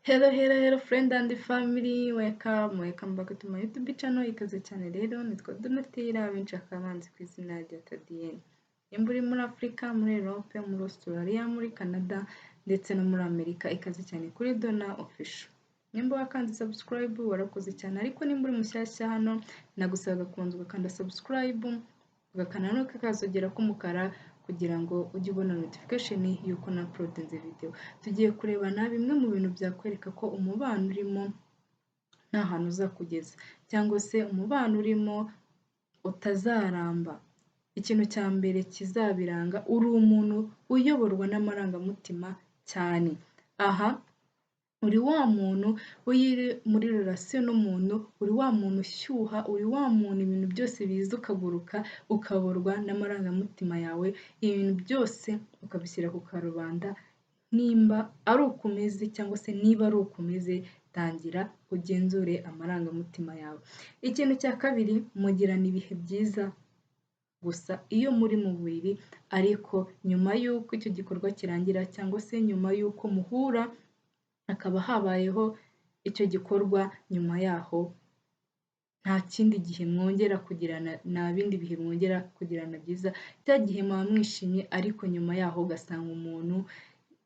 Hello, hello, hello, friend and family, welcome, welcome back to my YouTube channel. Ikaze cyane rero, nitwa Donatilla, abenshi bakaba banzi ku izina rya Tadiyeni. Nimba uri muri Afurika, muri Europe, muri Australia, muri Canada ndetse no muri Amerika, ikaze cyane kuri Dona Official. Nimba wakanze subscribe, warakoze cyane, ariko nimba uri mushyashya hano, nagusabaga kubanza ugakanda subscribe, ugakanda no kakazogera k'umukara kugira ngo ujye ubona notification y'uko na uploadinze video. Tugiye kurebana bimwe mu bintu byakwereka ko umubano urimo nta hantu uzakugeza, cyangwa se umubano urimo utazaramba. Ikintu cya mbere kizabiranga, uri umuntu uyoborwa n'amarangamutima cyane. Aha uri wa muntu iyo uri muri relation n'umuntu, uri wa muntu ushyuha, uri wa muntu ibintu byose biza ukaguruka, ukayoborwa n'amarangamutima yawe, ibintu byose ukabishyira ku karubanda. Nimba ari uko umeze cyangwa se niba ari uko umeze, tangira ugenzure amarangamutima yawe. Ikintu cya kabiri, mugirana ibihe byiza gusa iyo muri mu buriri, ariko nyuma y'uko icyo gikorwa kirangira cyangwa se nyuma y'uko muhura hakaba habayeho icyo gikorwa, nyuma yaho nta kindi gihe mwongera kugirana, nta bindi bihe mwongera kugirana byiza. Cya gihe muba mwishimye, ariko nyuma yaho ugasanga umuntu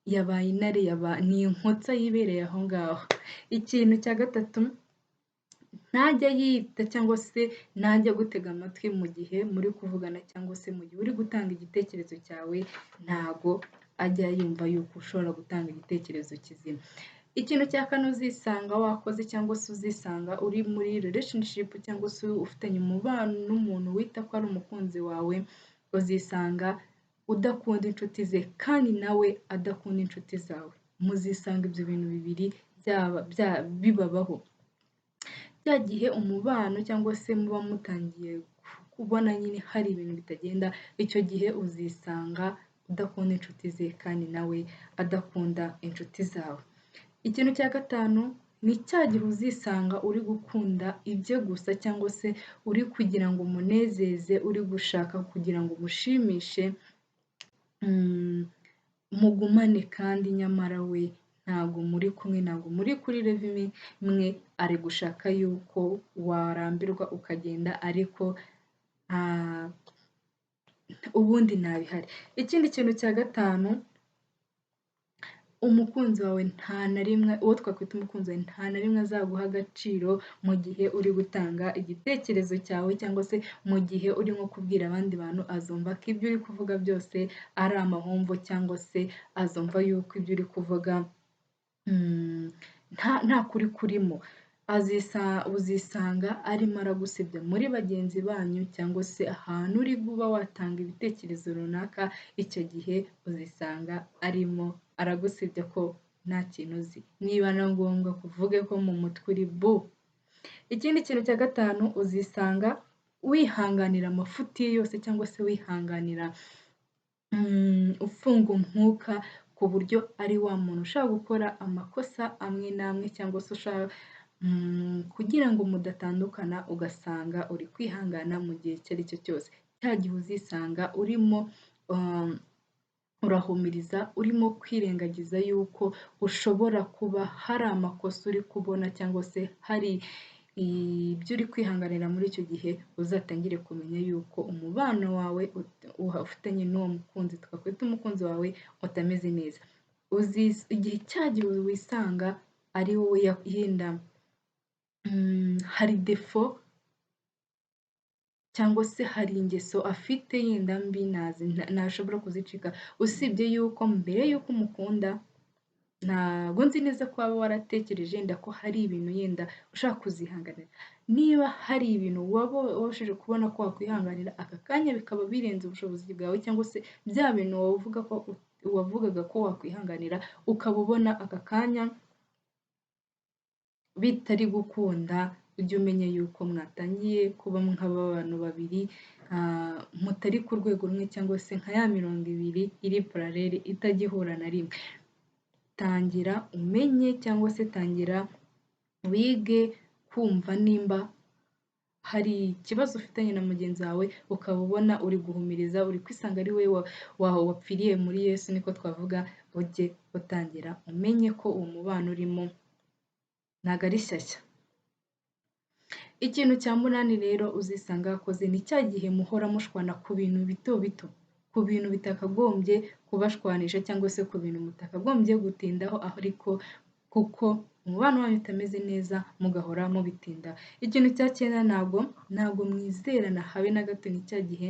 yabaye intare, ni inkotsa yibereye aho ngaho. Ikintu cya gatatu, ntajya yita cyangwa se ntajya agutega amatwi mu gihe muri kuvugana cyangwa se mu gihe uri gutanga igitekerezo cyawe, ntago ajya yumva yuko ushobora gutanga igitekerezo kizima. Ikintu cya kane uzisanga wakoze cyangwa se uzisanga uri muri relationship cyangwa se ufitanye umubano n'umuntu wita ko ari umukunzi wawe, uzisanga udakunda inshuti ze kandi nawe adakunda inshuti zawe. Muzisanga ibyo bintu bibiri byaba bibabaho. Cya gihe umubano cyangwa se muba mutangiye kubona nyine hari ibintu bitagenda, icyo gihe uzisanga udakunda inshuti ze kandi nawe adakunda inshuti zawe. Ikintu cya gatanu, ni cya gihe uzisanga uri gukunda ibye gusa cyangwa se uri kugira ngo umunezeze, uri gushaka kugira ngo umushimishe, mugumane, kandi nyamara we ntabwo muri kumwe, ntabwo muri kuri level imwe, ari gushaka yuko warambirwa ukagenda, ariko ubundi ntabihari. Ikindi kintu cya gatanu, umukunzi wawe nta na rimwe, uwo twakwita umukunzi wawe, nta na rimwe azaguha agaciro mu gihe uri gutanga igitekerezo cyawe cyangwa se mu gihe uri nko kubwira abandi bantu, azumva ko ibyo uri kuvuga byose ari amahomvo cyangwa se azumva yuko ibyo uri kuvuga nta kuri kurimo. Uzisanga arimo aragusebya muri bagenzi banyu cyangwa se ahantu uri kuba watanga ibitekerezo runaka, icyo gihe uzisanga arimo aragusebya ko nta kintu uzi. Niba na ngombwa kuvuge ko mu mutwe uri bu. Ikindi kintu cya gatanu, uzisanga wihanganira amafuti ye yose cyangwa se wihanganira ufunga umwuka, ku buryo ari wa muntu ushobora gukora amakosa amwe n'amwe cyangwa se ushaka kugira ngo mudatandukana, ugasanga uri kwihangana mu gihe icyo ari cyo cyose. Cya gihe uzisanga urimo urahumiriza, urimo kwirengagiza yuko ushobora kuba hari amakosa uri kubona cyangwa se hari ibyo uri kwihanganira muri icyo gihe, uzatangire kumenya yuko umubano wawe ufitanye n'uwo mukunzi twakwita umukunzi wawe utameze neza. Igihe cya gihe wisanga ari wowe yenda hari défaut cyangwa se hari ingeso afite yenda mbi ntashobora kuzicika, usibye yuko mbere yuko umukunda, ntabwo nzi neza ko waba waratekereje yenda ko hari ibintu yenda ushaka kuzihanganira. Niba hari ibintu waba wabashije kubona ko wakwihanganira, aka kanya bikaba birenze ubushobozi bwawe, cyangwa se bya bintu wavuga ko wavugaga ko wakwihanganira ukaba ubona aka kanya bitari gukunda, ujye umenya yuko mwatangiye kuba nk'abantu babiri mutari ku rwego rumwe cyangwa se nka ya mirongo ibiri iri parallèle itajya ihura na rimwe. Tangira umenye cyangwa se tangira wige kumva nimba hari ikibazo ufitanye na mugenzi wawe, ukaba ubona uri guhumiriza, uri kwisanga ari wowe wapfiriye muri Yesu niko twavuga, ujye utangira umenye ko uwo mubano urimo Ntabwo ari shyashya. Ikintu cya munani rero uzisanga yakoze ni cya gihe muhora mushwana ku bintu bito bito, ku bintu bitakagombye kubashwanisha cyangwa se ku bintu mutakagombye gutindaho, ariko kuko umubano wanyu utameze neza mugahora mubitinda. Ikintu cya cyenda, ntabwo mwizerana habe na gato. Ni cya gihe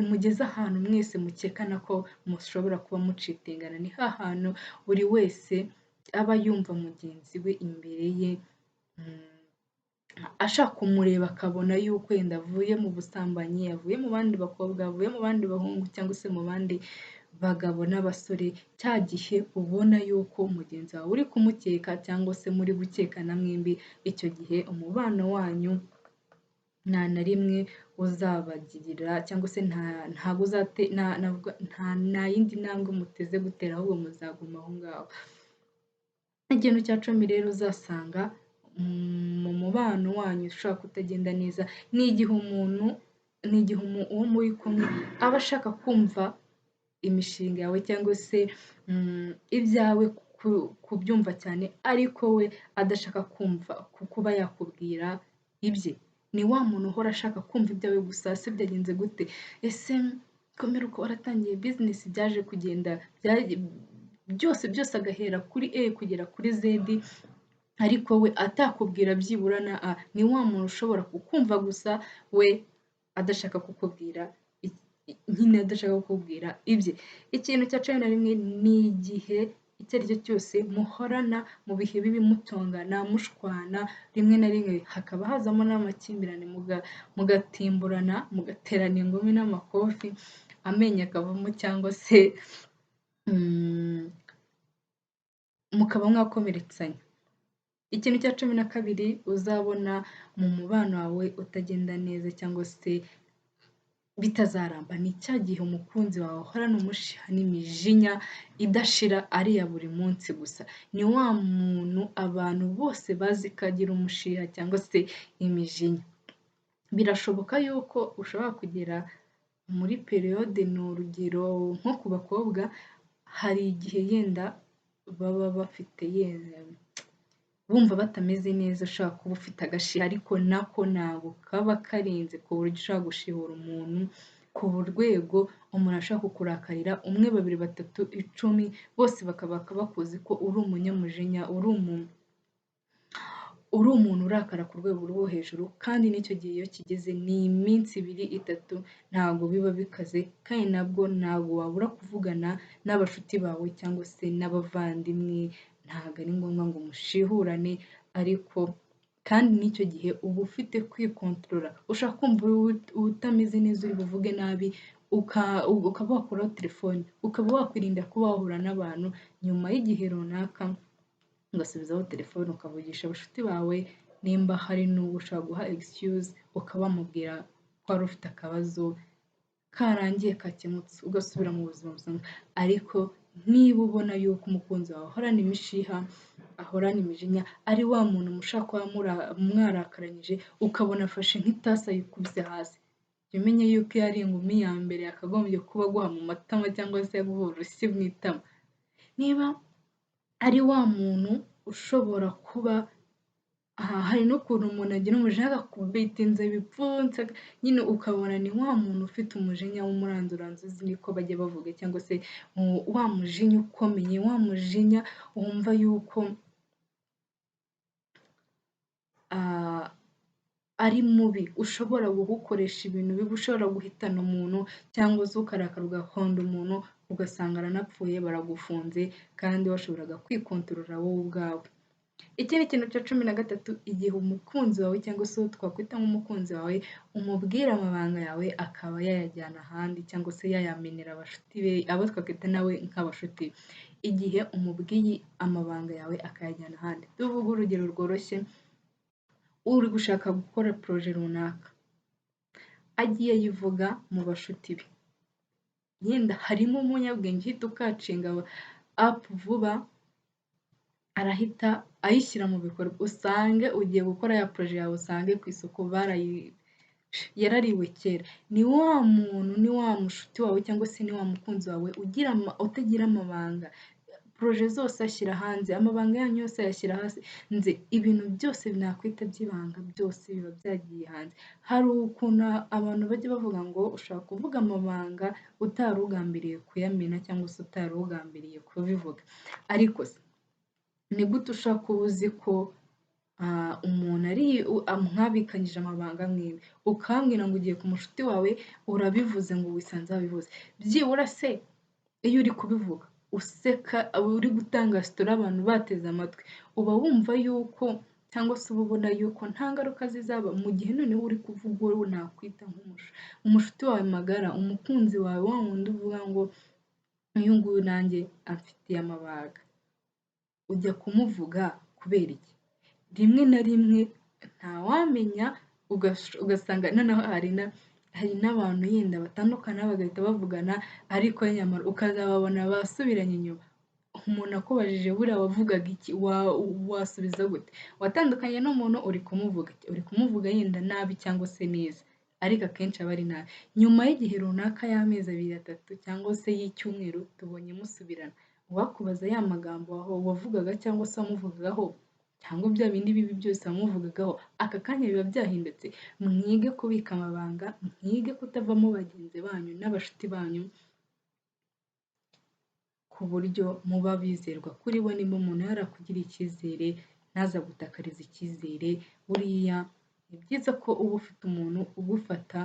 mugeze ahantu mwese mukekana ko mushobora kuba mucheatingana. Ni hantu buri wese aba yumva mugenzi we imbere ye, ashaka kumureba akabona yuko wenda avuye mu busambanyi, avuye mu bandi bakobwa, avuye mu bandi bahungu cyangwa se mu bandi bagabo n'abasore. Cya gihe ubona yuko mugenzi wawe uri kumukeka cyangwa se muri gukekana mwembi, icyo gihe umubano wanyu nta na rimwe uzabagirira cyangwa se ntabwo nta yindi ntambwe muteze gutera, ahubwo muzaguma aho ngaho. Ikintu cya 10 rero uzasanga mu mubano wanyu ushobora kutagenda neza, ni igihe uwo muri kumwe aba ashaka kumva imishinga yawe cyangwa se ibyawe, kubyumva cyane, ariko we adashaka kumva kuba yakubwira ibye. Ni wa muntu uhora ashaka kumva ibyawe gusa. Ese byagenze gute? Ese ko mperuka waratangiye business, byaje kugenda byose byose, agahera kuri A kugera kuri Z, ariko we atakubwira byibura na A. Ni wa muntu ushobora kukumva gusa, we adashaka kukubwira nyine, adashaka kukubwira ibye. Ikintu cya 11 ni igihe icyo ari cyo cyose muhorana mu bihe bibi, mutongana, mushwana, rimwe na rimwe hakaba hazamo n'amakimbirane, mugatimburana, mugaterana ingumi n'amakofi, amenyo akavamo, cyangwa se mukaba mwakomeretsanya. Ikintu cya 12 uzabona mu mubano wawe utagenda neza cyangwa se bitazaramba, ni cya gihe umukunzi wawe ahorana umushiha n'imijinya idashira, ari iya buri munsi gusa. Ni wa muntu abantu bose bazi ko agira umushiha cyangwa se imijinya. Birashoboka yuko ushobora kugera muri période, ni urugero nko ku bakobwa, hari igihe yenda baba bafite bumva batameze neza, ushobora kuba ufite agashiha, ariko nako ntabwo kaba karenze ku buryo ushobora gushihura umuntu ku rwego umuntu ashobora kukurakarira, umwe, babiri, batatu, 10, bose bakaba bakuzi ko uri umunyamujinya, uri umuntu urakara ku rwego rwo hejuru. Kandi n'icyo gihe iyo kigeze ni iminsi ibiri, itatu, ntabwo biba bikaze, kandi nabwo ntabwo wabura kuvugana n'abashuti bawe cyangwa se n'abavandimwe. Ntabwo ari ngombwa ngo mushihurane, ariko kandi n'icyo gihe uba ufite kwikontorora. Ushobora kumva utameze neza, uri buvuge nabi, ukaba wakuraho telefone, ukaba wakwirinda kuba wahura n'abantu. Nyuma y'igihe runaka ugasubizaho telefone, ukavugisha abashuti bawe, nimba hari n'uwo ushobora guha excuse, ukaba wamubwira ko wari ufite akabazo karangiye, kakemutse, ugasubira mu buzima busanzwe. Ariko niba ubona yuko umukunzi wawe ahorana imishiha, ahorana imijinya, ari wa muntu mushobora kuba mwarakaranyije ukabona afashe nk'itasi ayikubise hasi, jya umenya yuko iyo ari ingumi ya mbere yakagombye kuba aguha mu matama cyangwa se aguha urushyi mu itama. Niba ari wa muntu ushobora kuba, hari n'ukuntu umuntu agira umujinya agakubita ibipfunsi nyine, ukabona ni wa muntu ufite umujinya w'umuranduranzuzi, niko bajya bavuga, cyangwa se wa mujinya ukomeye, wa mujinya wumva yuko ari mubi, ushobora kugukoresha ibintu bibi, ushobora guhitana umuntu cyangwa se ukarakara ugahonda umuntu, ugasanga aranapfuye, baragufunze, kandi washoboraga kwikontorora wowe ubwawe. Ikindi kintu cya 13, igihe umukunzi wawe cyangwa se uwo twakwita nk'umukunzi wawe umubwira amabanga yawe akaba yayajyana ahandi cyangwa se yayamenera abashuti be, abo twakwita nawe nk'abashuti. Igihe umubwiye amabanga yawe akayajyana ahandi, tuvuge urugero rworoshye, uri gushaka gukora projet runaka, agiye ayivuga mu bashuti be, yenda harimo umunyabwenge uhita ucatchinga up vuba, arahita ayishyira mu bikorwa, usange ugiye gukora ya projet yawe, usange ku isoko yarariwe kera. Ni wa muntu, ni wa mushuti wawe cyangwa se ni wa mukunzi wawe utagira amabanga. Projet zose ashyira hanze, amabanga yanyu yose ayashyira hasi nze, ibintu byose nakwita by'ibanga byose biba byagiye hanze. Hari ukuntu abantu bajya bavuga ngo ushobora kuvuga amabanga utari ugambiriye kuyamena cyangwa se utari ugambiriye kubivuga, ariko se ni gute ushobora kuba uzi ko umuntu ari mwabikanyije amabanga mwembi, ukambwira ngo ugiye ku mushuti wawe, urabivuze ngo wisanze wabivuze? Byibura se iyo uri kubivuga useka, uri gutanga story, abantu bateze amatwi, uba wumva yuko cyangwa se uba ubona yuko nta ngaruka zizaba? Mu gihe noneho uri kuvuga uwo nakwita nk'umushuti wawe magara, umukunzi wawe, wa wundi uvuga ngo uyu nguyu nanjye amfitiye amabanga, ujya kumuvuga kubera iki? Rimwe na rimwe ntawamenya, ugasanga noneho hari n'abantu yenda batandukana bagahita bavugana, ariko nyamara ukazababona basubiranye inyuma. Umuntu akubajije buriya wavugaga iki, wasubiza gute? Watandukanye n'umuntu uri kumuvuga, uri kumuvuga yenda nabi cyangwa se neza, ariko akenshi aba ari nabi. Nyuma y'igihe runaka y'amezi 2, 3 cyangwa se y'icyumweru, tubonye musubirana. Uwakubaza ya magambo wavugaga cyangwa se wamuvugagaho, cyangwa bya bindi bibi byose wamuvugagaho, aka kanya biba byahindutse. Mwige kubika amabanga, mwige kutavamo bagenzi banyu n'abashuti banyu, ku buryo muba bizerwa kuri bo. Niba umuntu yarakugiriye icyizere, ntazagutakarize icyizere. Buriya ni byiza ko uba ufite umuntu ugufata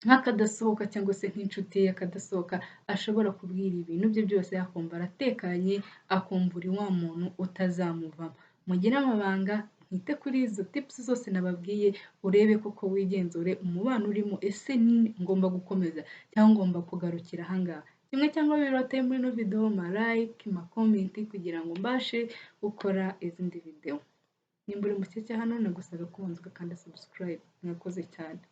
nk'akadasohoka cyangwa se nk'inshuti ye y'akadasohoka, ashobora kubwira ibintu bye byose akumva aratekanye, akumva uri wa muntu utazamuvamo. Mugire amabanga, mwite kuri izo tips zose nababwiye, urebe koko, wigenzure umubano urimo: ese ngomba gukomeza cyangwa ngomba kugarukira aha ngaha? Kimwe cyangwa bibiri wateye muri ino video, ma like, ma comment, kugira ngo mbashe gukora izindi video. Nimba uri mushyashya hano, nagusaba kubanza ugakanda subscribe. Mwakoze cyane.